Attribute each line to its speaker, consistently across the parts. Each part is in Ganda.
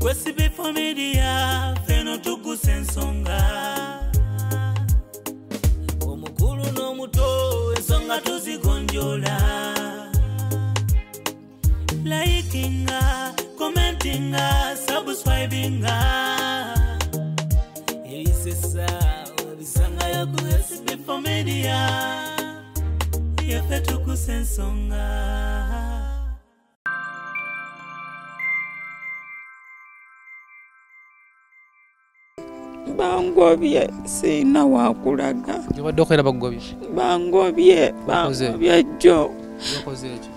Speaker 1: Kwesibe Media feno tukuse ensonga. Omukulu n'omuto ensonga tuzigonjola. Likinga, commentinga, subscribinga. Ebisesa obisangayo ku SB4 Media. Yaffe tukuse ensonga.
Speaker 2: Bangobye sina wakulaga.
Speaker 3: Obadde okolera bakugobye?
Speaker 2: Bangobye, bangobye jjo.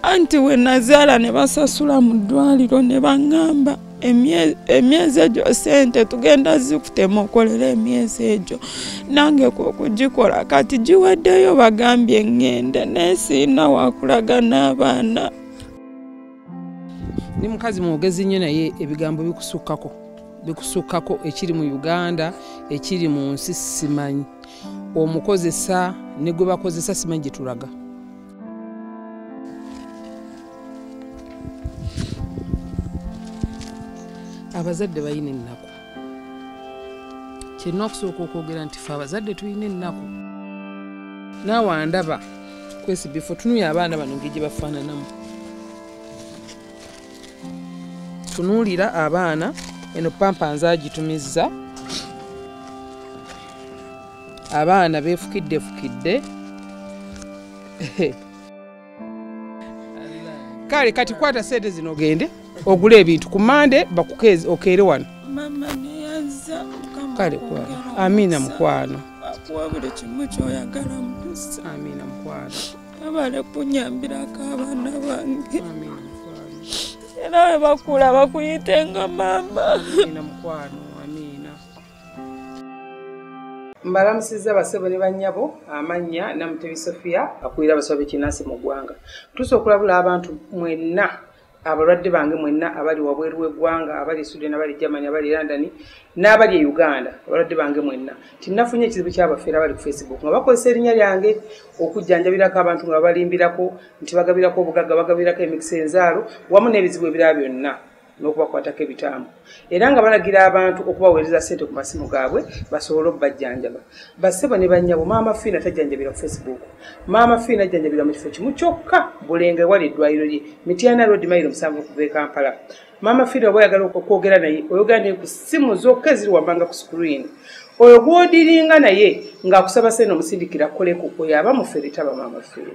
Speaker 2: Anti we nazaala ne basasula mu ddwaliro ne baŋŋamba emyezi egyo ssente tugenda zikutema okolera emyezi egyo. Nange kwe kugikola kati giweddeyo bagambye ŋŋende naye sirina wakulaga n'abaana.
Speaker 3: Ndi mukazi mwogezi nnyo naye ebigambo bikusukkako. Bikusukkako ekiri mu Uganda, ekiri mu nsi simanyi. Omukozesa ne gwe bakozesa simanyi gye tulaga. Abazadde balina ennaku. Kyerina okusooka okwogera nti ffe abazadde tulina ennaku. Naawe andaba kwesibifo tunuya abaana bano engeri gye bafaananamu. Tunuulira abaana. Eno pampa nzaagitumizza. Abaana beefukidde fukidde. Kale kati kwata ssente zino ogende ogule ebintu ku Mande bakukeeze okeere wano.
Speaker 2: Mama neyanza Mukama.
Speaker 3: Kale kwata. Amiina mukwano.
Speaker 2: Akuwa buli kimu ky'oyagala mukisa.
Speaker 3: Amiina mukwano.
Speaker 2: Abale kunyambirako abaana bange.
Speaker 3: Amiina.
Speaker 2: Era bwe bakula bakuyitenga maama.
Speaker 3: Amiina mukwano, amiina. Mbalamusizza basebo ne bannyabo, amannya Namutebi Sophia akulira abasawo b'ekinnansi mu ggwanga. Ntuuse okulabula abantu mwenna, abalwadde bange mwenna abali wabweru w'eggwanga, abali Sweden, abali Germany, abali London n'abali e Uganda, abalwadde bange mwenna. Tinnafunye ekizibu ky'abafeera abali ku Facebook nga bakozesa erinnya lyange okujjanjabirako abantu nga babalimbirako nti bagabirako obugagga, bagabirako emikisa enzaalo wamu n'ebizibu ebirala byonna n'okubakwatako ebitambo. Era nga balagira abantu okubaweereza ssente ku masimu gaabwe basobole okubajjanjaba. Bassebo ne bannyabo, Maama Fiina tajjanjabira ku Facebook. Maama Fiina ajjanjabira mu kifo kimu kyokka, Bulenga ewali eddwaliro lye, Mityana Road mayiro 7 okuva e Kampala. Maama Fiina oba oyagala okwogera naye, oyogera naye ku ssimu zokka eziri wammanga ku screen. Oyo gw'odiringa naye ng'akusaba ssente omusindikira akoleko, oyo aba mufere taba Maama Fiina.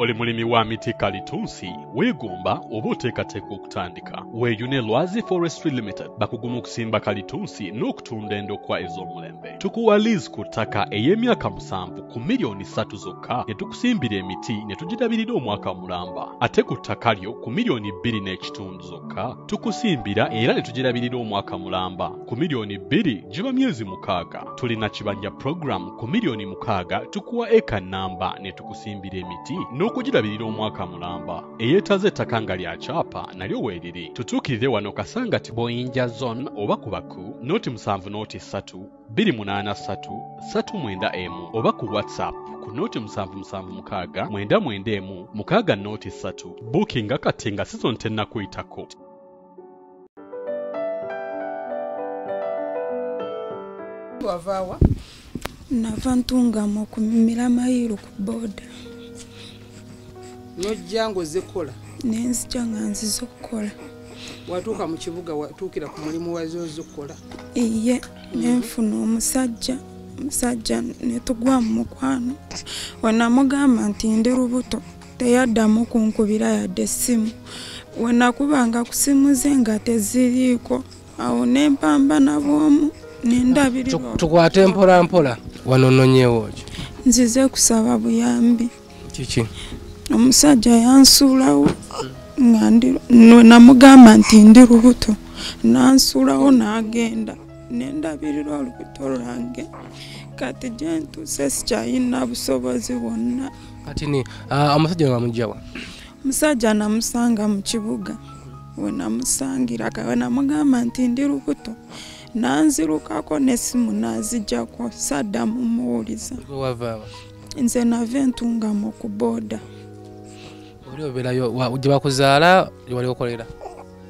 Speaker 4: Oli mulimi wa miti kalitunsi, weegomba oba oteekateeka okutandika. Weeyune Lwazi Forestry Limited bakugumu okusimba kalitunsi n'okutunda endokwa ez'omulembe. Tukuwa lease ku ttaka ey'emyaka 7 ku miliyoni 3 zokka ne tukusimbira emiti ne tugirabirira omwaka mulamba. Ate ku ttaka lyo ku miliyoni 2.5 zokka tukusimbira era ne tugirabirira omwaka mulamba. Ku miliyoni 2 giba myezi 6. Tulina kibanja program ku miliyoni 6 tukuwa eka namba ne tukusimbira emiti n'okugirabirira omwaka mulamba. Eyeetaaza ettaka nga lya kyapa nalyo weeriri. Tutuukirire wano Kasangati Boyinja Zone oba ku Baku 07 03 283 391 oba ku WhatsApp ku 0776 991 603. Bookinga kati nga season tennakuyitako.
Speaker 3: Wavaawa?
Speaker 2: Nava Ntungamo ku Miramayiru ku boda.
Speaker 3: Nojja ng'ozze kukola?
Speaker 2: Ne nzija nga nzize okukola.
Speaker 3: Watuuka mu kibuga watuukira ku mulimu wazze ozze okukola?
Speaker 2: Iye, ne nfuna omusajja, omusajja ne tugwa mu mukwano. We namugamba nti ndi lubuto, teyaddamu kunkubira yadde essimu. We nakubanga ku ssimu ze nga teziriiko, awo ne mpambana bw'omu ne ndabirira.
Speaker 5: Tukwate mpola mpola, wano ononyeewo ki?
Speaker 2: Nzize kusaba buyambi.
Speaker 5: Kiki?
Speaker 2: Omusajja yansuulawo nga namugamba nti ndi lubuto, nansuulawo n'agenda ne ndabirira olubuto lwange. Kati gye ntuuse sikyalina busobozi bwonna.
Speaker 5: Kati ni omusajja wamuggya wa?
Speaker 2: Omusajja namusanga mu kibuga. We namusangira we namugamba nti ndi lubuto, nanzirukako n'essimu n'aziggyako, saddamu muwuliza.
Speaker 5: Wavaawa?
Speaker 2: Nze nava Ntungamo ku boda.
Speaker 5: Oli obeerayo gye bakuzaala gye wali okolera?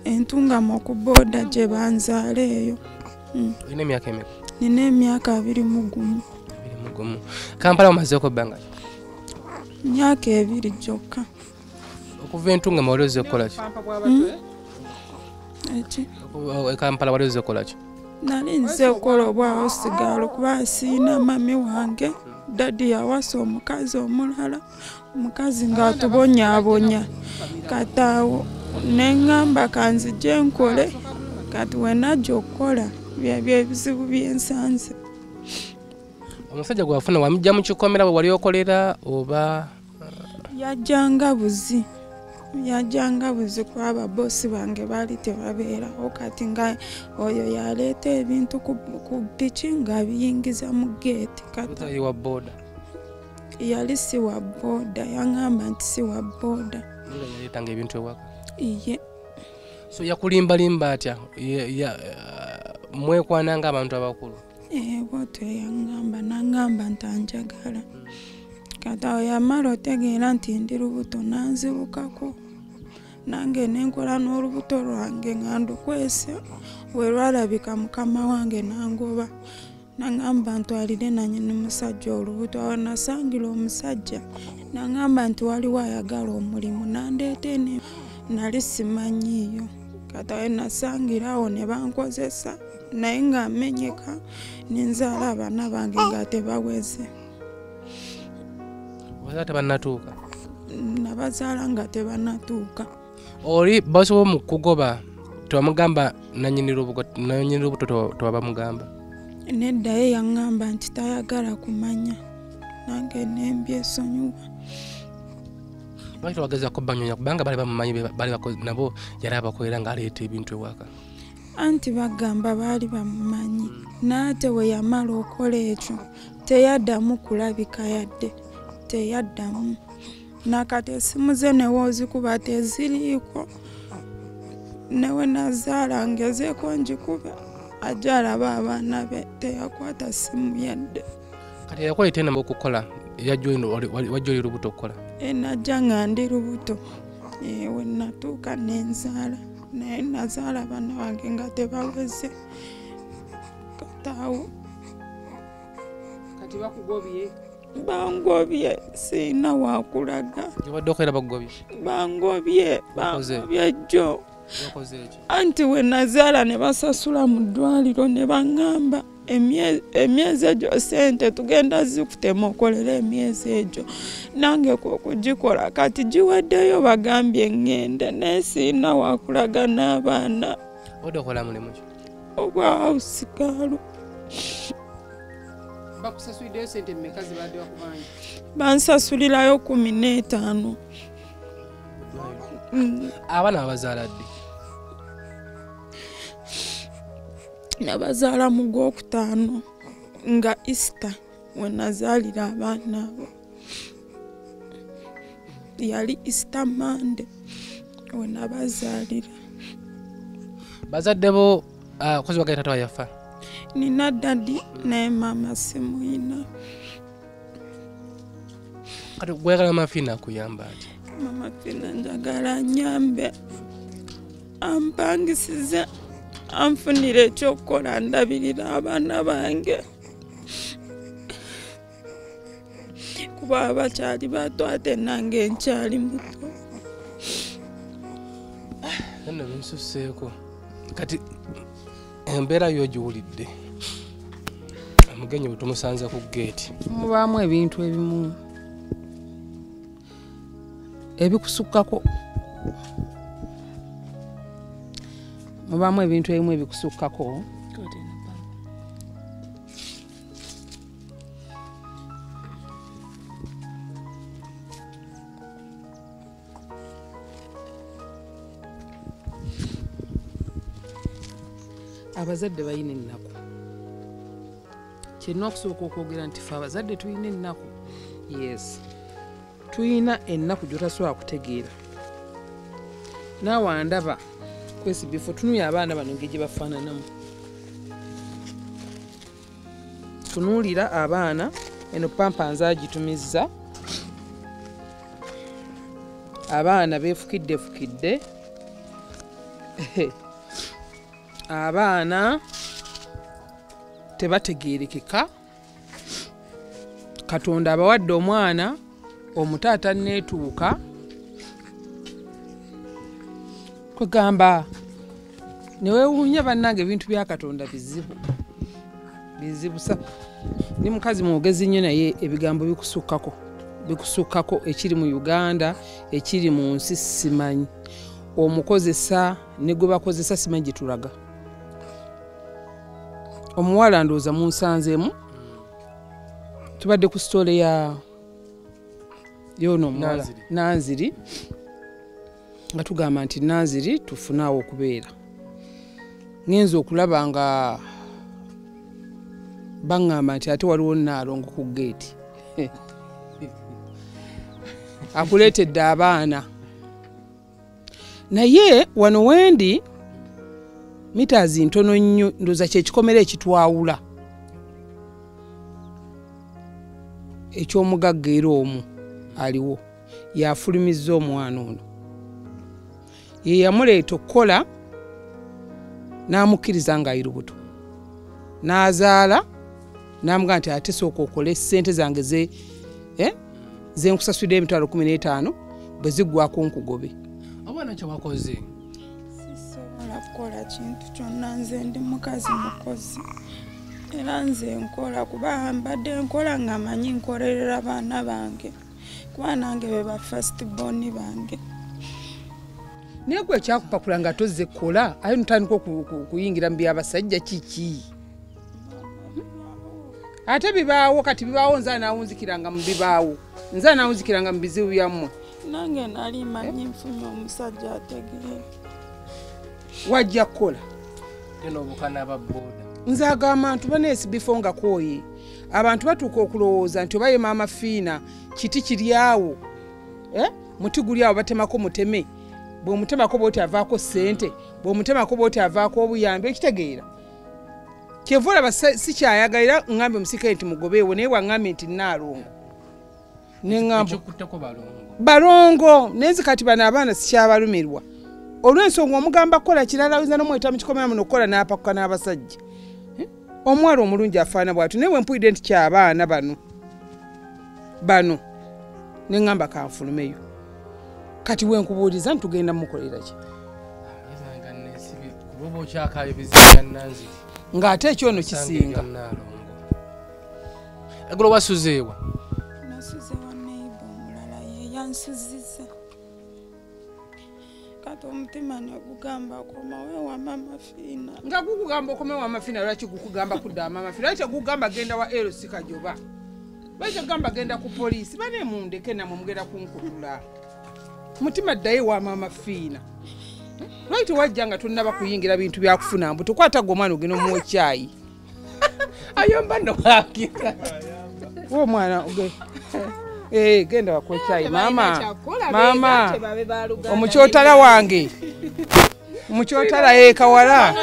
Speaker 2: Entungamo ku booda gye banzaala eyo.
Speaker 5: Olina emyaka emeka?
Speaker 2: Nina emyaka 21.
Speaker 5: 21. Kampala omazeeko ebbanga ki?
Speaker 2: Myaka 2 gyokka.
Speaker 5: Okuva Entungamo wali ozze kukola ki?
Speaker 2: Eki?
Speaker 5: Kampala wali ozze kukola ki?
Speaker 2: Nali nze okukola obwawo kuba siina mami wange. Dadi yawasa omukazi omulala, omukazi ng'atubonyaabonya. Kati awo ne ŋŋamba kanzije nkole, kati we najja okukola byebyo ebizibu bye nsanze.
Speaker 5: Omusajja gwe wafuna wamujja mu kikomera bwe wali okolera oba?
Speaker 2: Yajjanga buzi. Yajjanga buzi kuba ababosi bange baali tebabeerawo, kati nga oyo yaleeta ebintu ku piki ng'abiyingiza mu geeti.
Speaker 5: Kati wa boda?
Speaker 2: Yali si wa boda, yaŋŋamba nti si wa boda.
Speaker 5: Yaleetanga ebintu ewaka?
Speaker 2: Iye.
Speaker 5: So yakulimbalimba atya? Mwekwana ng'abantu abakulu?
Speaker 2: Bw'atyo yaŋŋamba, n'aŋŋamba nti anjagala. Kati awo yamala otegeera nti ndi lubuto n'anzirukako. Nange ne nkola n'olubuto lwange nga ndukwese, we lwalabika mukama wange n'angoba. N'aŋŋamba ntwalire nannyini musajja olubuto. Awo nasangira omusajja n'aŋŋamba nti waliwo ayagala omulimu, n'andeeta eno nali simanyiiyo. Kati awo nasangira awo ne bankozesa naye nga mmenyeka ne nzaala abaana bange nga tebaweze.
Speaker 5: Bazaala tebannatuuka?
Speaker 2: Nabazaala nga tebannatuuka.
Speaker 5: Oli basobola mu kugoba tewamugamba nannyini lubuto tewabamugamba?
Speaker 2: Nedda, ye yaŋŋamba nti tayagala kumanya, nange ne mbyesonyiwa.
Speaker 5: Lwaki tewagezaako banyonya kubanga baali bamumanyi, baali nabo yali abakolera ng'aleeta ebintu ewaka?
Speaker 2: Anti bagamba baali bamumanyi, n'ate we yamala okukola ekyo teyaddamu kulabika yadde, teyaddamu. Nakati essimu ze ne woozikuba teziriiko, ne we nazaala ngezeeko ngikube ajja alaba abaana be, teyakwata ssimu yadde.
Speaker 5: Kati yakuleeta eno okukola, wajja oli lubuto okukola?
Speaker 2: Najja nga ndi lubuto, we natuuka ne nzaala, naye nazaala abaana bange nga tebaweze. Kati awo
Speaker 3: Kati bakugobye?
Speaker 2: Bangobye, siina wakulaga.
Speaker 5: Obadde okolera bakugobye?
Speaker 2: Bangobye, bangobye jjo. Anti we nazaala ne basasula mu ddwaliro ne baŋŋamba emyezi egyo ssente tugenda zikutema okolere emyezi egyo, nange okugikola kati giweddeyo bagambye ŋŋende, naye siina wakulaga n'abaana.
Speaker 5: Obadde okola mulimu ki?
Speaker 2: Ogwa hawusigaalu.
Speaker 3: Bakusasuliddeyo ssente mmeka ze badde bakubanja?
Speaker 2: Bansasulirayo 15.
Speaker 5: Abaana babazaala ddi?
Speaker 2: Nabazaala mu gwokutaano nga Easter we nazaalira abaana abo. Yali Easter Monday we nabazaalira.
Speaker 5: Bazadde bo kozi wagaye taata yafa?
Speaker 2: Nina dadi naye maama simuyina.
Speaker 5: Kati gweyagala Mama Fiina akuyamba atya?
Speaker 2: Mama Fiina njagala annyambe, ampangisize, anfunire ekyokukola, ndabirira abaana bange kuba bakyali bato ate nange nkyali muto.
Speaker 5: Nno binsusseeko. Kati embeera yo giwulidde, omugenyi bwe tumusanze ku geeti
Speaker 3: mubaamu ebintu ebimu ebikusukkako, mubaamu ebintu ebimu ebikusukkako. Abazadde balina ennaku. Kyerina okusooka okwogera nti ffe abazadde tulina ennaku. Yes, tulina ennaku gy'otasobola kutegeera. Naawe andaba kwesibifo, tunuya abaana bano engeri gye bafaananamu. Tunuulira abaana, eno pampa nze agitumizza. Abaana beefukidde fukidde. Abaana tebategeerekeka. Katonda abawadde omwana omuto atanneetuuka. Kwegamba ne weewuunya bannange ebintu bya Katonda bizibu. Bizibu sa. Ndi mukazi mwogezi nnyo naye ebigambo bikusukkako. Bikusukkako ekiri mu Uganda, ekiri mu nsi simanyi. Omukozesa ne gwe bakozesa simanyi gye tulaga. Omuwala ndowooza munsanzeemu. Tubadde ku sitole ya yono omuwala Nanziri. Nga tugamba nti Nanziri tufune awo okubeera. Ngenze okulaba nga baŋŋamba nti ate waliwo Nnaalongo ku geeti. Akuleetedde abaana. Naye wano wendi mitazi ntono nnyo, ndowooza kye kikomera ekitwawula. Eky'omugagga era omu aliwo yafulumizza omwana ono. Ye yamuleeta okukola n'amukkiriza ng'ali lubuto. N'azaala n'amugamba nti ate sooka okole ssente zange ze nkusasudde 15,000 bwe ziggwako nkugobe.
Speaker 5: Abaana kye wakoze?
Speaker 2: Sisobola kukola kintu kyonna, nze ndi mukazi mukozi. Era nze nkola kuba mbadde nkola nga manyi nkolerera baana bange. Kuba nange be ba first born bange.
Speaker 3: Naye gwe ekyakupakula nga tozze kukola, aye notandika okuyingira mu by'abasajja kiki? Ate bibaawo kati bibaawo nze anaawunzikiranga mu bibaawo. Nze anaawunzikiranga mu bizibu byammwe.
Speaker 2: Nange nali manyi nfunye omusajja ategeera.
Speaker 3: Wajja kukola. Nze agamba nti baneesibifo nga kooye. Abantu batuuka okulowooza nti oba ye Maama Fiina kiti kiri awo. Muti guli awo batemako muteme. Bw'omutemako bw'oti avaako ssente, bw'omutemako bw'oti avaako obuyambi, okitegeera. Kyeva olaba sikyayagalira ŋŋambe omusirikale nti mugobeewo, naye bw'aŋŋambye nti Nnaalongo. Ne ŋŋamba balongo, naye nze kati bano abaana sikyabalumirwa. Olw'ensonga omugamba kukola kirala oyinza n'omuyita mu kikomera muno okukola n'apakuka n'abasajja. Omuwala omulungi afaana bw'atyo, naye bwe mpulidde nti ky'abaana bano ne ŋŋamba kanfulumeyo. Kati we nkubuuliza nti tugenda mukolera ki? Ng'ate ekyono kisinga.
Speaker 5: Eggulo wasuzeewa?
Speaker 2: Nasuze wa neighbor omulala ye yansuzizza. Kati omutima ne gugamba okomawo ewa Maama Fiina.
Speaker 3: Nga gukugamba okomawo ewa Maama Fiina, lwaki gukugamba kudda wa Maama Fiina? Lwaki tegugamba genda wa LC Kajoba? Lwaki tegugamba genda ku poliisi? Bane mundeke nammwe mugenda kunkutula. Mutima ddayo wa Maama Fiina. Lwaki tewajja nga tonnaba kuyingira bintu bya kufuna mbuto? Kwata gwe omwana ogenda omuwa ekyayi.
Speaker 5: Ayomba nno bwakira.
Speaker 3: Wo omwana genda bakuwa ekyayi. Maama, maama, omukyotala wange. Omukyotala ye kawala.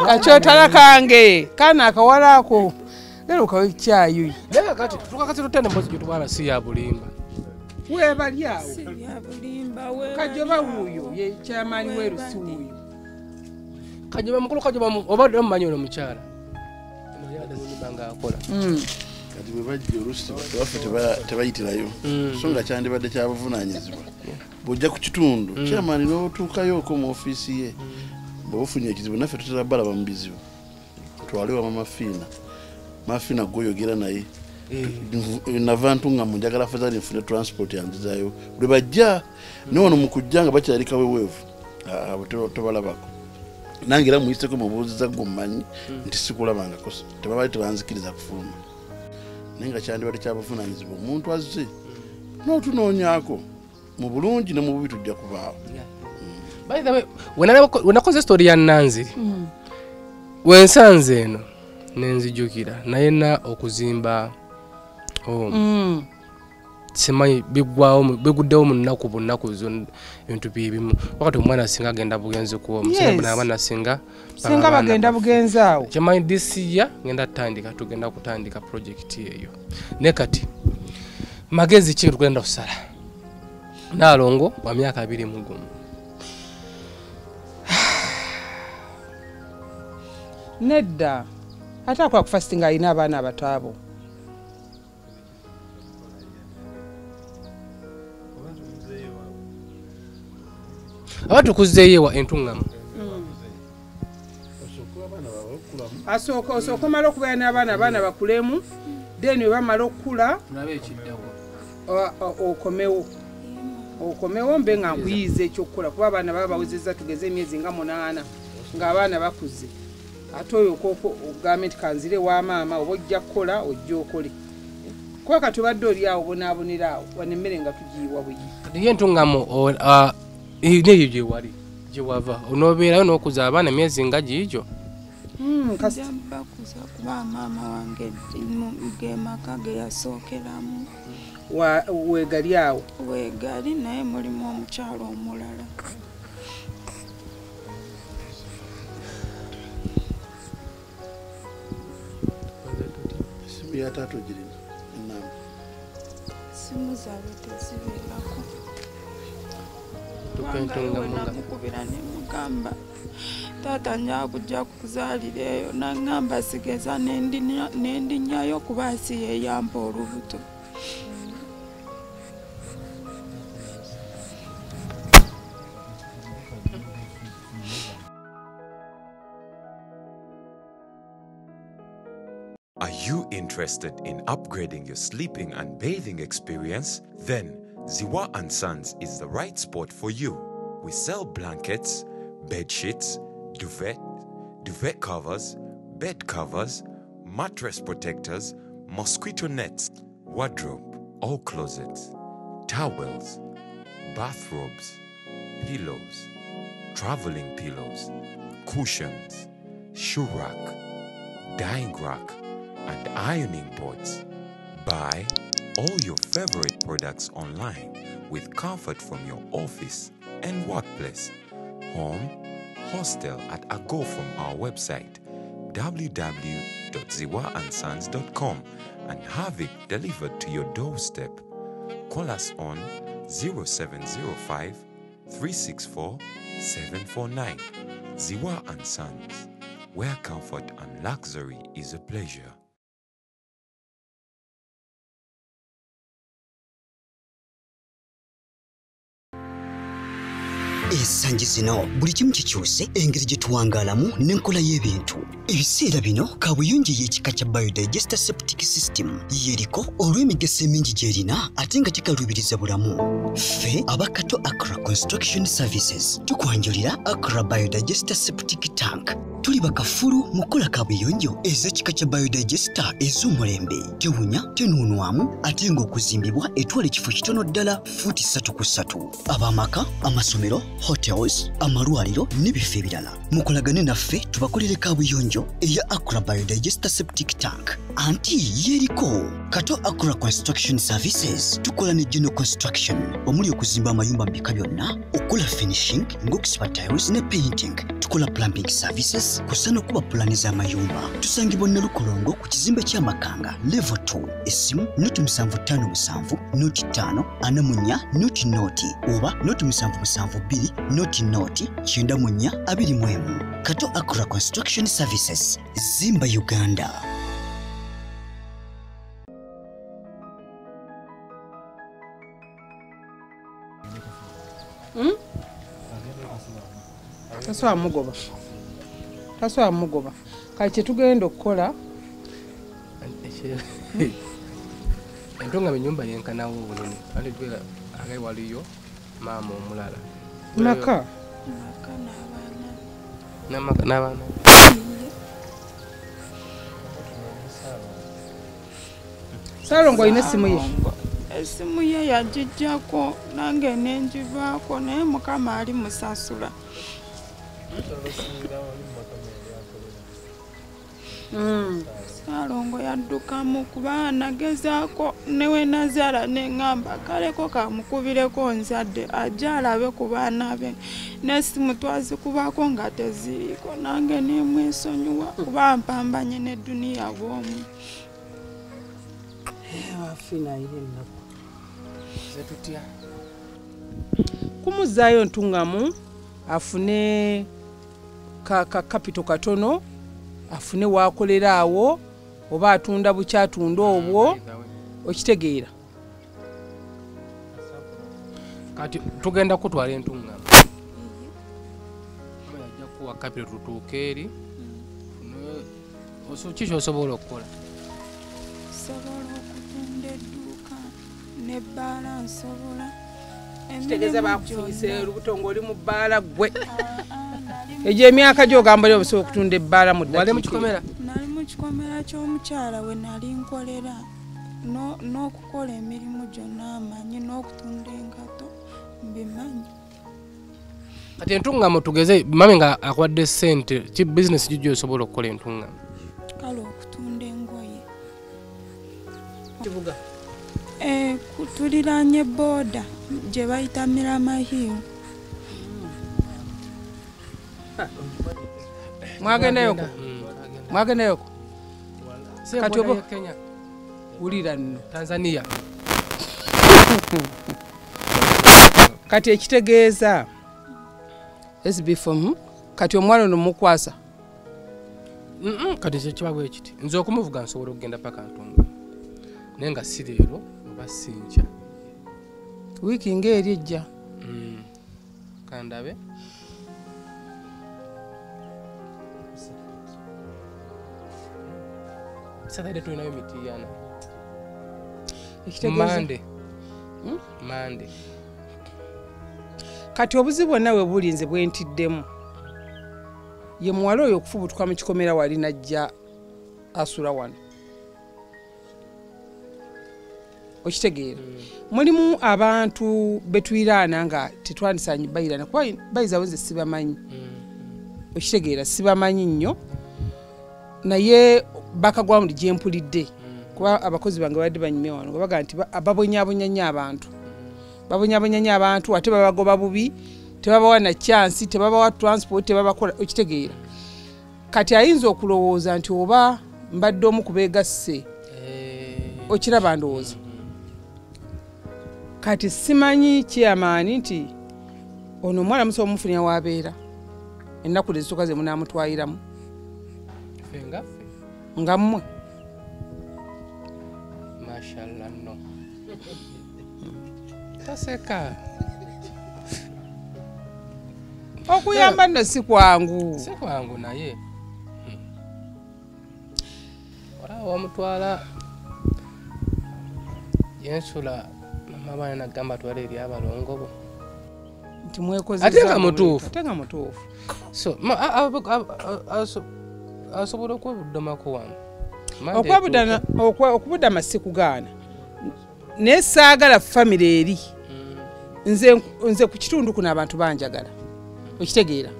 Speaker 3: Kakyotala kange, kaana akawala ako. Leero okawa ekyayi.
Speaker 5: Naye kati tukakati tutende emboozi gye tubala si ya bulimba.
Speaker 3: Weebali awo. Kajoba wuuyo, ye chairman w'Erusi wuuyo.
Speaker 5: Kajoba mukulu, Kajoba obadde omumanyi ono mukyala. Ono yabadde mu nyumba ng'akola.
Speaker 6: Kati bwe bajja oluusi baffe tebayitirayo. So nga kyandibadde kya buvunaanyizibwa. Bw'ojja ku kitundu, chairman n'otuukayoko mu ofiisi ye. Bw'oba ofunye ekizibu naffe tutera balaba mu bizibu. Twale wa Maama Fiina. Maama Fiina gw'oyogera naye. Nava ntungamu njagala afadhali nfune transport yanzizaayo. Lwe bajja ne wano mu kujja nga bakyali kaweweevu, abo tobalabako. Nange era muyiseko mubuuziza gwe mmanyi nti sikulabangako, tebabadde tebanzikiriza kufuluma. Naye nga kyandibadde kya buvunaanyizibwa omuntu azze n'otunoonyaako mu bulungi ne mu bubi tujja kubaawo.
Speaker 5: By the way, wenakoze story ya Nanziri, wensanze eno nenzijukira naye na okuzimba simanyi biggwawo biguddewo mu nnaku bunaku zonna ebintu byebimu. Wakati omwana singa agenda bugenzi kuwa omusajja abaana singa
Speaker 3: bagenda bugenzi awo.
Speaker 5: Kyemanyi this year ngenda tandika, tugenda kutandika project eyo. Ne kati magezi ki tugenda kusala? Naalongo wa myaka 21.
Speaker 3: Nedda ate akola ku fasting alina abaana abato abo.
Speaker 5: Aba tukuzeeyo wa entuŋŋamu.
Speaker 3: Asooka omala okubeera n'abaana, abaana bakulemu, then we bamala okukula okomewo. Okomewo mbe nga nkuyiiza ekyokukola kuba abaana baba bawezezza tugeze emyezi nga 8 ng'abaana bakuze. Ate oyo ogambe nti kanzire wa maama oba ojja kukola ojja okole. Kuba kati obadde oli awo obonaabonera awo wano emmere nga tugiyiwa buyi.
Speaker 5: Kati ye entuŋŋamu neeyo gye wali gye wava onoobeerayo n'okuza abaana emyezi nga giigyo.
Speaker 2: Nja bakuza kuba maama wange ge maka ge yasookeramu.
Speaker 3: Weegali awo?
Speaker 2: Weegali naye mulimu omukyalo omulala.
Speaker 6: Essimu ya taata ogirina ennamba?
Speaker 2: Essimu zaabwe tezibeerako. Kubanga we namukubira ne mugamba taata nja kujja kukuzaalira eyo, n'aŋŋamba sigeza n'endinyayo kuba si ye yampa olubuto.
Speaker 7: Are you interested in upgrading your sleeping and bathing experience? Then Ziwa & Sons is the right spot for you. We sell blankets, bed sheets, duvet, duvet covers, bed covers, mattress protectors, mosquito nets, wardrobe, all closets, towels, bathrobes, pillows, traveling pillows, cushions, shoe rack, dyeing rack, and ironing boards. Buy all your favorite products online with comfort from your office and workplace, home, hostel at a go from our website www.ziwaandsons.com and have it delivered to your doorstep. Call us on 0705 364 749. Ziwa and Sons, where comfort and luxury is a pleasure.
Speaker 8: Ensangi zino buli kimu kikyuse engeri gye tuwangaalamu n'enkola y'ebintu. Ebiseera bino kabuyonjo y'ekika kya Biodigester Septic System yeriko olw'emigaso emingi gy'erina ate nga kikaluubiriza bulamu. Ffe abakato Accra Construction Services tukwanjulira Accra Biodigester Septic Tank. Tuli bakafulu mu kukola kabuyonjo ez'ekika kya Biodigester ez'omulembe. Tewunya, tenuunwamu ate ng'okuzimbibwa etwala ekifo kitono ddala fuuti 3 ku 3. Ab'amaka, amasomero, hotels, amalwaliro n'ebifo ebirala. Mukolagane naffe tubakolere kabuyonjo eya Accra Biodigester Septic Tank. Anti yeriko Kato Accra Construction Services tukola ne General Construction omuli okuzimba amayumba mu bika byonna, okukola finishing ng'okusiba tiles ne painting. Tukola plumbing services kusa n'okuba pulaani z'amayumba. Tusangibwa Nalukolongo ku kizimbe ky'Amakanga level 2. Essimu 0757 05 44 00 oba 0772 00 94 21. Kato Accra Construction Services, Zimba Uganda.
Speaker 3: Tasobola mugoba. Tasobola mugoba. Kati kye tugenda okukola
Speaker 5: entonga ennyumba yenkanawo obunene ate tubeera ate waliyo maama omulala.
Speaker 3: Maka?
Speaker 2: Maka n'abaana.
Speaker 5: N'amaka n'abaana.
Speaker 3: Ssalongo alina essimu ye?
Speaker 2: Essimu ye yagiggyako nange ne ngivaako naye Mukama ali musasula. Ssalongo yaddukamu kuba nagezaako ne we nazaala ne ŋŋamba kaleko kamukubireko nzadde ajje alabe ku baana be n'essimu twazikubako nga teziriiko nange ne mwesonyiwa kuba mpambanye n'edduniya bw'omu.
Speaker 3: Afina ayina ennaku.
Speaker 5: Ze tutya?
Speaker 3: Kumuzaayo Ntungamu afune ka kapito katono, afune waakolera awo oba atunda bukyatunda obwo, okitegeera.
Speaker 5: Kati tugenda kutwala Entungamu. Ajja kuwa kapito tutuuke eri. Ki ky'osobola okukola?
Speaker 2: Nsobola okutunda edduuka n'ebbaala nsobola.
Speaker 3: Kitegeeza bakufunyisa olubuto ng'oli mu bbaala ggwe. Egyo emyaka gy'ogamba oli osobola okutunda ebbaala mu ddakiika.
Speaker 5: Wali mu kikomera?
Speaker 2: Nali mu kikomera ky'omukyala we nali nkolera n'okukola emirimu gyonna amanyi n'okutunda engatto mbimanyi.
Speaker 5: Kati Entungamu tugeze mami nga akuwadde ssente, ki bizinesi ki gy'osobola okukola Entungamu?
Speaker 2: Kale okutunda engoye.
Speaker 3: Kibuga?
Speaker 2: Tuliraanye booda gye bayita Mirama Hill.
Speaker 3: Mwagendayoko? Mwagendayoko? Kati oba wulira nno.
Speaker 5: Tanzania.
Speaker 3: Kati ekitegeeza SB4 kati omwana ono mukwasa.
Speaker 5: Kati kiba bwe kiti. Nze okumuvuga nsobola okugenda paka Ntungamu. Naye nga si leero oba si nkya.
Speaker 3: Wiiki ng'eri ejja.
Speaker 5: Kandabe. Saturday tulinayo Mityana. Monday. Monday.
Speaker 3: Kati obuzibu bwonna we buli nze bwe ntiddemu. Ye muwala oyo okufubutuka mu kikomera wali n'ajja asula wano. Okitegeera. Mulimu abantu betwiraana nga tetwandisaanye bayiraana kuba bayizawo nze sibamanyi. Okitegeera sibamanyi nnyo naye bakagwa gye mpulidde kuba abakozi bange badde banyumya wano nga bagamba nti babonyaabonya nnyo abantu. Babonyaabonya nnyo abantu ate babagoba bubi, tebabawa na chance, tebabawa transport, tebabakola, okitegeera. Kati ayinza okulowooza nti oba mbadde omu ku beegasse, okiraba ndowooza. Kati simanyi kyamaanyi nti ono omwana musobola omufunira w'abeera ennaku ezisooka ze munaamutwayiramu. Nga mmwe.
Speaker 5: Mashallah no. Taseka.
Speaker 3: Okuyamba nno si kwangu.
Speaker 5: Si kwangu naye. Olaba wamutwala yensula mama abaana nagamba twala eri abalongo bo.
Speaker 3: Nti mwekozesa.
Speaker 5: Ate nga mutuufu.
Speaker 3: Ate nga mutuufu.
Speaker 5: So asobola okwebudamako wano.
Speaker 3: Okubudama si kugaana. Naye saagala famire eri. Nze ku kitundu kuno abantu banjagala. Okitegeera.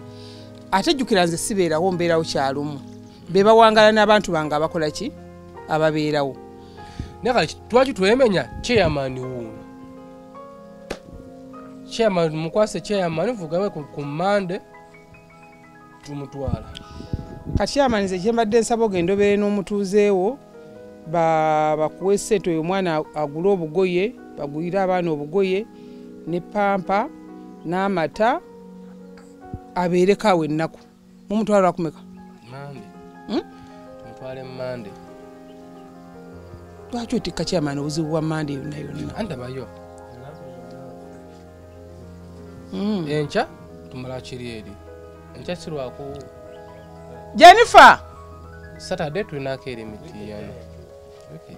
Speaker 3: Ate jjukira nze sibeerawo mbeerawo kyalumu. Be bawangala n'abantu bange abakola ki? Ababeerawo.
Speaker 5: Naye kale twaki twemenya chairman wuuno. Chairman mukwase chairman vugawe ku Monday tumutwala.
Speaker 3: Kati chairman nze kye mbadde nsaba ogenda obeere n'omutuuzeewo bakuwe ssente oyo omwana agule obugoye, bagulire abaana obugoye ne pampa n'amata abeereko awo ennaku. Mumutwala lwakumeka?
Speaker 5: Mande. Tumutwale Mande.
Speaker 3: Lwaki otikka chairman obuzibu bwa Mande yonna yonna?
Speaker 5: Andabayo. Enkya tumala kiri eri. Enkya si lwaku.
Speaker 3: Jennifer!
Speaker 5: Saturday tulinako eri Mityana.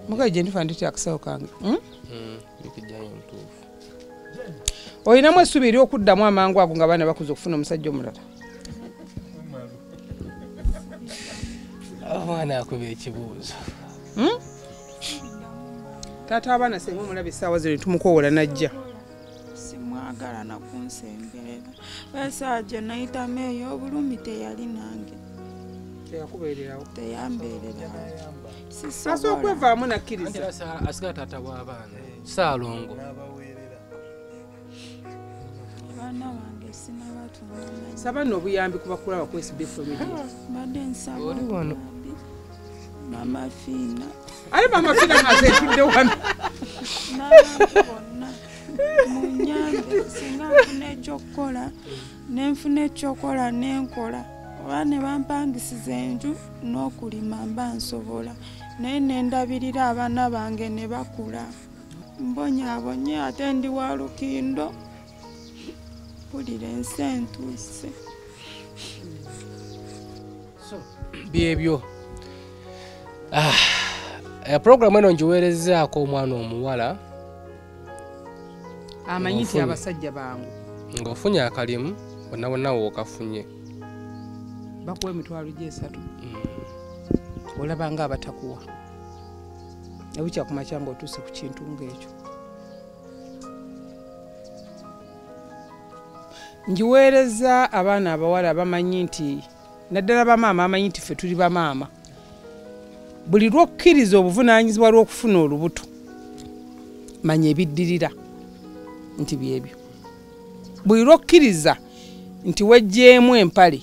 Speaker 3: Mugaye Jennifer nditya akasawo kange.
Speaker 5: Wiiki ejjayo ntuufu.
Speaker 3: Olinamu essuubi ery'okuddamu amangu ago ng'abaana bakuze okufuna omusajja omulala?
Speaker 5: Omwana akuba ekibuuzo.
Speaker 3: Taata abaana senga omulaba essaawa zino tumukoowoola n'ajja.
Speaker 2: Simwagala na kunsemberera. Essaawa gye nayitamu ey'obulumi teyali nange.
Speaker 3: Teyakubeererawo.
Speaker 2: Teyambeererawo.
Speaker 3: Asobola okwevaamu n'akkiriza.
Speaker 5: Asigala taata w'abaana. Ssaalongo.
Speaker 2: Abaana bange sinnabatunda.
Speaker 3: Saba nno obuyambi ku bakulaba ku SB Family.
Speaker 2: Mbadde nsaba obuyambi. Mama Fiina.
Speaker 3: Ate Mama Fiina nga nze ntudde wano.
Speaker 2: N'abantu bonna. Munyambe singa nfuna ekyokukola nenfuna ekyokola nenkola oba ne bampangisiza enju n'okulima mba nsobola naye nendabirira abaana bange ne bakula. Mbonyaabonye ate ndi wa Lukindo, mpulira ensi entuuse.
Speaker 5: So byebyo. Programu eno ngiweerezaako omwana omuwala
Speaker 3: amanyi nti abasajja bangu
Speaker 5: ng'ofunye akalimu bonna bonna wookafunye
Speaker 3: bakuwa emitwalo gy'esatu olaba nga abatakuwa ebukya ku makya ng'otuuse ku kintu ng'ekyo. Ngiweereza abaana abawala bamanyi nti naddala bamaama amanyi nti ffe tuli bamaama. Buli lw'okkiriza obuvunaanyizibwa lw'okufuna olubuto manya ebiddirira nti byebyo. Buli lw'okkiriza nti weggyemu empale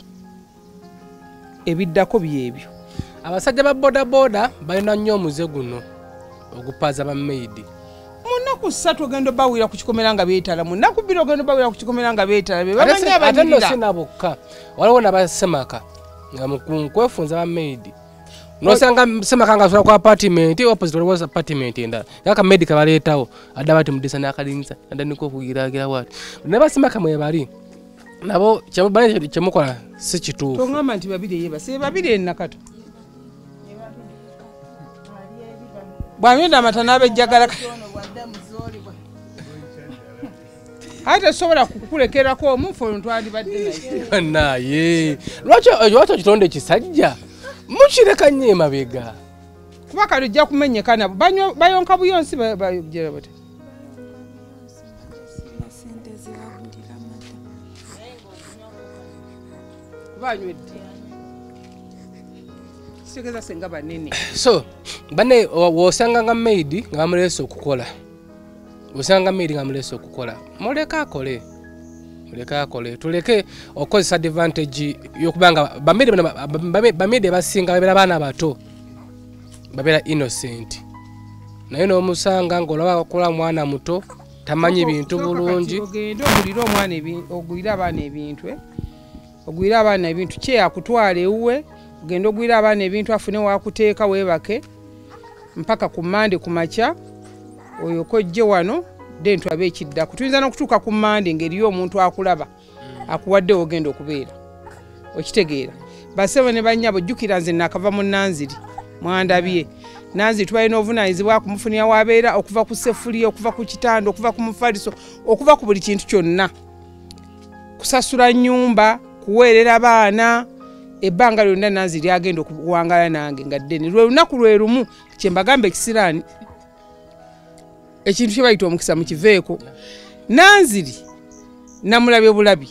Speaker 3: ebiddako byebyo.
Speaker 5: Abasajja ba bodaboda balina nnyo omuze guno ogupaaza bamaidi.
Speaker 3: Mu nnaku 3 ogenda obawulira ku kikomera nga beetala, mu nnaku 2 ogenda obawulira ku kikomera nga beetala. Be bamanyi
Speaker 5: ate nno si nabo bokka, waliwo n'abasemaka nga mu kwefunza bamaidi. Nosanga semaka nga asula ku apartment, opposite waliwo apartment endala. Naye akamaidi kabaleetawo adda bati mudisa n'akalinza adda okugiraagira bwati. Naye basemaka mwe bali nabo kyemukola si kituufu.
Speaker 3: Toŋŋamba nti babiri yeebase, babiri ennakato. Bw'anywedde amata n'abejjagala ate tesobola kukulekerako omufu olwo twandibadde naye.
Speaker 5: Naye lwaki ekitonde kisajja mukireka nnyo emabega?
Speaker 3: Kuba kale ojja kumenyeka nabo bayonka buyonsi bagira bati. Banywedde kitegeeza senga banene.
Speaker 5: So bane wosanga nga maid nga bamuleese okukola, osanga maid nga bamuleese okukola, muleke akole, muleke akole, tuleke okukozesa advantage y'okubanga bamaid basinga babeera baana bato, babeera innocent, naye n'omusanga ng'olaba akola mwana muto tamanyi bintu bulungi.
Speaker 3: Ogende ogulire omwana ogulire abaana ebintu, ogulire abaana ebintu kye akutwala ewuwe, ogende ogulire abaana ebintu afune wakuteeka weebake mpaka ku Mmande ku makya oyo kojje wano then tulabe ekiddako. Tuyinza n'okutuuka ku Mmande ng'eriyo omuntu akulaba akuwadde ogenda okubeera okitegeera. Basebo ne bannyabo jjukira nze nakava mu Nanziri mwandabye. Nanziri tubalina obuvunaanyizibwa kumufunira wabeera okuva ku seffuliya, okuva ku kitanda, okuva ku mufaliso, okuva ku buli kintu kyonna, kusasula nnyumba, kuweerera baana. Ebbanga lyonna Nanziri agenda okuwangala nange nga ddene. Lwe lunaku lwe lumu kye mbagamba ekisiraani ekintu kye bayita omukisa mukiveeko. Nanziri namulabye bulabi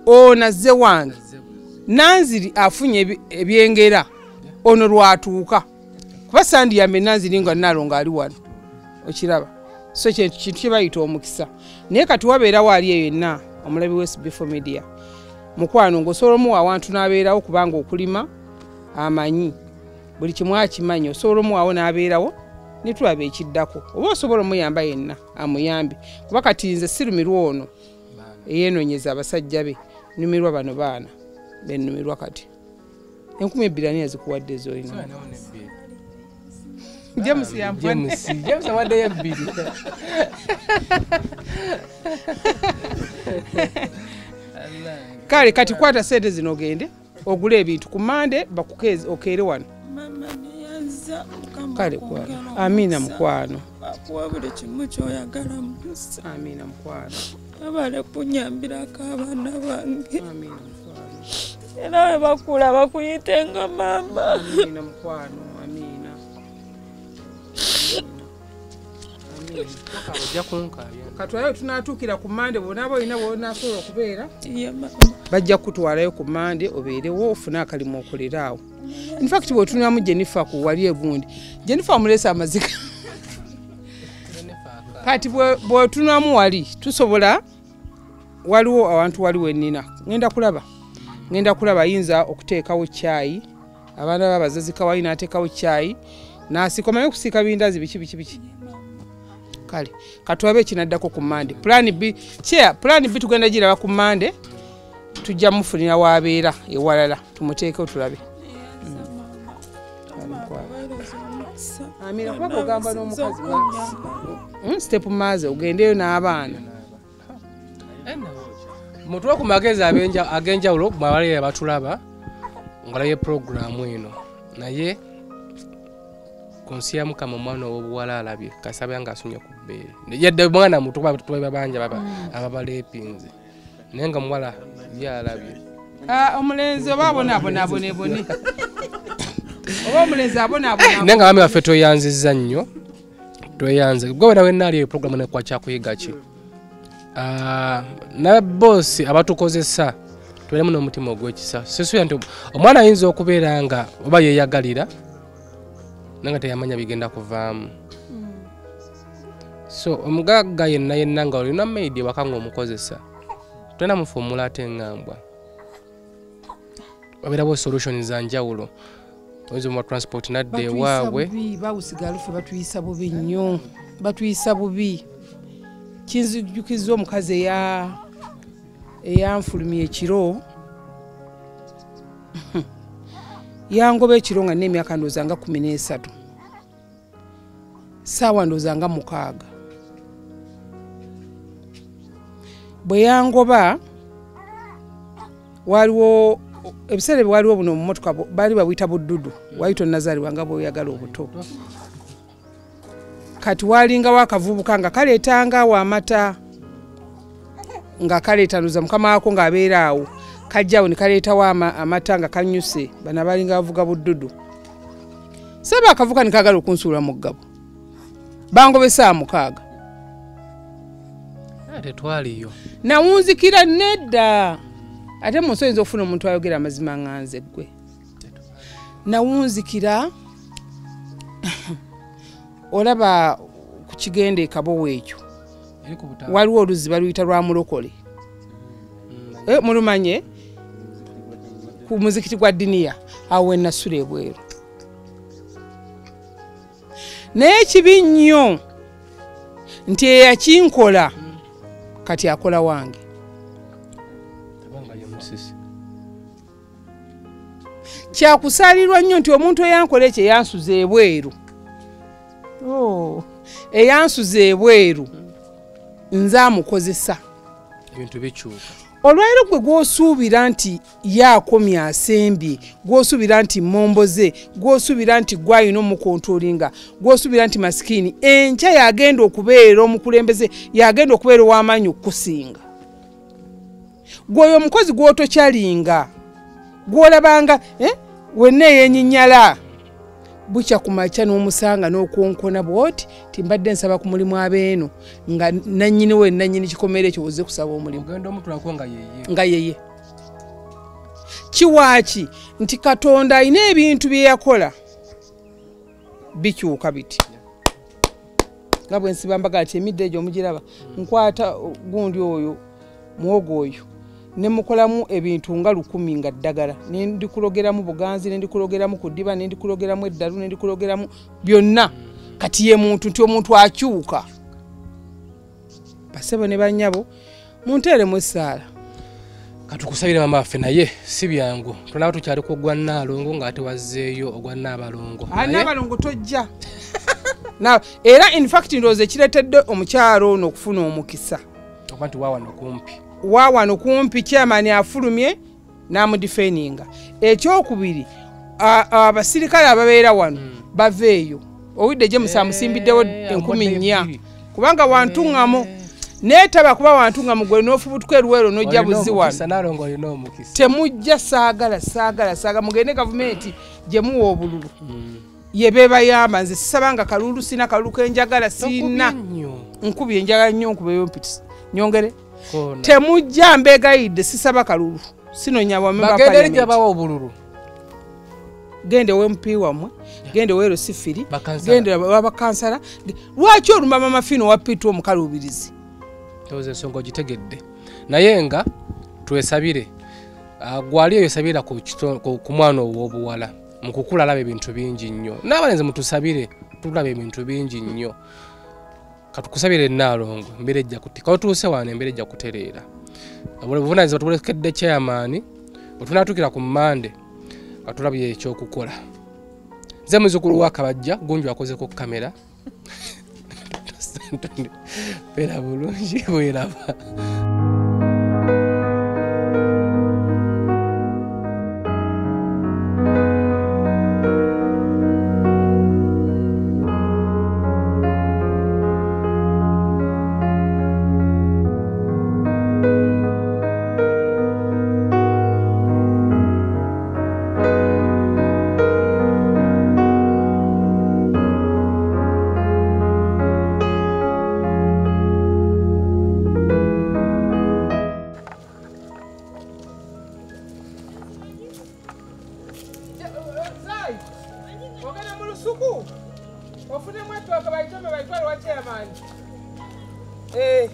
Speaker 3: ono azze wange. Nanziri afunye ebyengera ono lwatuuka kuba sandiyambe Nanziri nga Nalongo ali wano okiraba. So kintu kye bayita omukisa. Naye kati wabeerawo ali eyo yenna omulabi wa SB4 Media mukwano ng'osobola omuwa awantu n'abeerawo kubanga okulima amanyi buli kimu akimanyi, osobola omuwaawo n'abeerawo ne tulaba ekiddako, oba osobola omuyamba yenna amuyambe kuba kati nze sirumirwa ono eyeenoonyeza abasajja be, nnumirwa bano baana bennumirwa. Kati 2000 ani yazikuwadde ez'olina? James yampadde.
Speaker 5: James awaddeyo 2.
Speaker 3: Kale kati kwata sente zino ogende ogule ebintu ku Mmande bakukeeze okeere wano.
Speaker 2: Mama neyanza Mukama.
Speaker 3: Kale kwano. Amina mukwano.
Speaker 2: Akuwa buli kimu ky'oyagala musa.
Speaker 3: Amina mukwano.
Speaker 2: Abale kunyambirako abaana bange.
Speaker 3: Amina mukwano.
Speaker 2: Era bwe bakula bakuyitenga maama.
Speaker 3: Amina mukwano. Amina. Katwalayo tunaatuukira ku Mmande bw'onaaba olina bw'onaasobola okubeera bajja kukutwalayo ku Mmande obeerewo ofune akalimu okolere awo. In fact bw'otunulamu Jennifer ku wali egundi, Jennifer amuleese amaziga. Kati bw'otunulamu wali tusobola, waliwo awantu wali wennina ngenda kulaba ayinza okuteekawo caayi, abaana b'abazazika wali n'ateekawo caayi n'asika, omanyi okusiika bindazi biki biki biki. Kale katulabe ekinaddako ku Mande. Plan B, chair, plan B tugenda giraba ku Mande, tujja mufunira wabeera ewalala tumuteeke tulabe. Amira kuba ogamba n'omukazi step maze ogendeyo n'abaana.
Speaker 5: Mutuwe ku magezi ag'enjawulo mwabali abatulaba ngalaye programu eno, naye ku nsi ya Mukama omwana ow'obuwala alabye kasabe nga asunye ku bbeere. Yadde mwana muto kuba tuba banja ababaleepinze, naye nga muwala ye alabye.
Speaker 3: Omulenzi oba abonaabonabonebone oba omulenzi abonaabona.
Speaker 5: Naye nga bami baffe tweyanzizza nnyo, tweyanze gwe wena wenna ali eyo programu nekuwa kyakuyiga ki. Na boosi abatukozesa tubeeremu n'omutima ogw'ekisa. Sisuubira nti omwana ayinza okubeera nga oba yeeyagalira naye nga teyamanya bigenda kuvaamu. So omugagga yenna yenna nga olina maid ewaka ng'omukozesa, tolina mufuumula ate eŋŋambwa. Wabeerawo solution za njawulo, oyinza omuwa transport n'adda ewaabwe.
Speaker 3: Bawusigalufe batuyisa bubi nnyo, batuyisa bubi. Kinzijukizza omukazi eyanfulumya ekiro, yangoba ekiro nga n'emyaka ndowooza nga 13, ssaawa ndowooza nga 6. Bwe yangoba waliwo ebiseera bye waliwo buno obumotoka baali babuyita buddudu, wali tonnazaalibwa nga bw'oyagala obuto. Kati walingawo akavubuka nga kaleetanga awo amata, nga kaleetanuza mukama waako ng'abeera awo, kajja awo ne kaleetawo amata nga kanyuse, bano abalinga bavuga buddudu. Saba akavuka ne kaagala okunsuula mu ggabo, bangoba essaawa 6.
Speaker 5: Tetwaliyo.
Speaker 3: Nawunzikira nedda. Ate mu nsi oyinza okufuna omuntu ayogera amazima nga nze ggwe. Nawunzikira olaba ku kigenda e Kabowa ekyo waliwo oluzzi baluyita lwa Mulokole. Mulumanye ku muzikiti gwa Diniya, awo we nasula ebweru. Naye kibi nnyo nti eyakinkola kati akola wange. Kyakusaalirwa nnyo nti omuntu eyankola ekyo eyansuza ebweru, eyansuza ebweru nze amukozesa.
Speaker 5: Ebintu bikyuka.
Speaker 3: Olwaleero gwe gw'osuubira nti yakomya asembye, gw'osuubira nti mmomboze, gw'osuubira nti gw'alina omukontrolinga, gw'osuubira nti masikini, enkya yagenda okubeera omukulembeze, yagenda okubeera ow'amaanyi okukusinga. Gwe oyo omukozi gw'otokyalinga, gw'olabanga wenna eyeenyinyala, bukya ku makya n'omusanga n'okonkona bw'oti ti mbadde nsaba ku mulimu abeeno nga nannyini we nannyini kikomera ekyo ozze kusaba omulimu.
Speaker 5: Ogenda omutulako nga yeye.
Speaker 3: Nga yeye. Kiwaaki nti Katonda alina ebintu bye yakola bikyuka biti. Nga bwe nsiba mbagala ti emiddo egyo mugiraba, nkwata gundi oyo muwogo oyo ne mukolamu ebintu nga 1000 nga ddagala, ne ndikulogeramu buganzi, ne ndikulogeramu kudiba, ne ndikulogeramu eddalu, ne ndikulogeramu byonna. Kati ye muntu nti omuntu akyuka. Basebo ne bannyabo munteeremu essaala.
Speaker 5: Katukusabire mama waffe, naye si byangu. Tulaba tukyali ku gwa Nnaalongo ng'ate wazzeeyo ogwa Nnaabalongo.
Speaker 3: Nnaabalongo tojja. Era in fact ndowooza ekireetedde omukyalo ono okufuna omukisa
Speaker 5: okuba nti waawano kumpi.
Speaker 3: Waawano kumpi chairman afulumye n'amudifeninga. Ekyokubiri, abasirikale ababeera wano baveeyo. Owidde gye musamusimbiddewo 4000 kubanga wantuŋŋamo. Neetaba kuba wantuŋŋamo gwe n'ofubutuka eruweero n'ojja buzi wano. Temujja saagala saagala saagala, mugende gavumenti gye muwa obululu. Ye beebayamba, nze sisabanga kalulu, sina kalulu kenjagala, sina. Nkubye enjagala nnyo nkubeyo mpitisi. Nyongere. Temujja mbegayidde sisaba kalulu. Sinonya wa member
Speaker 5: Bagende
Speaker 3: parliament.
Speaker 5: bawa obululu.
Speaker 3: Gende we MP wammwe, gende we Rosifiri,
Speaker 5: Bakansala.
Speaker 3: gende wabakansala. Lwaki olumba Mama Fino wa P2 omukaluubirizi?
Speaker 5: Ndowooza ensonga ogitegedde. Naye nga twesabire. Gwali eyo sabira ku mwana ow'obuwala. Mu kukula alaba ebintu bingi nnyo. N'abalenzi mutusabire, tulaba ebintu bingi nnyo. Katukusabire Nnaalongo, embeera ejja kutika. Otuuse wano embeera ejja kutereera. Obuvunaanyizibwa tubulekedde chairman, bwe tunaatuukira ku Mmande nga tulabye ekyokukola. Nze muzzukulu wa Kabajja, Gunju akozeko kamera. Beera bulungi bweraba.
Speaker 3: Eh.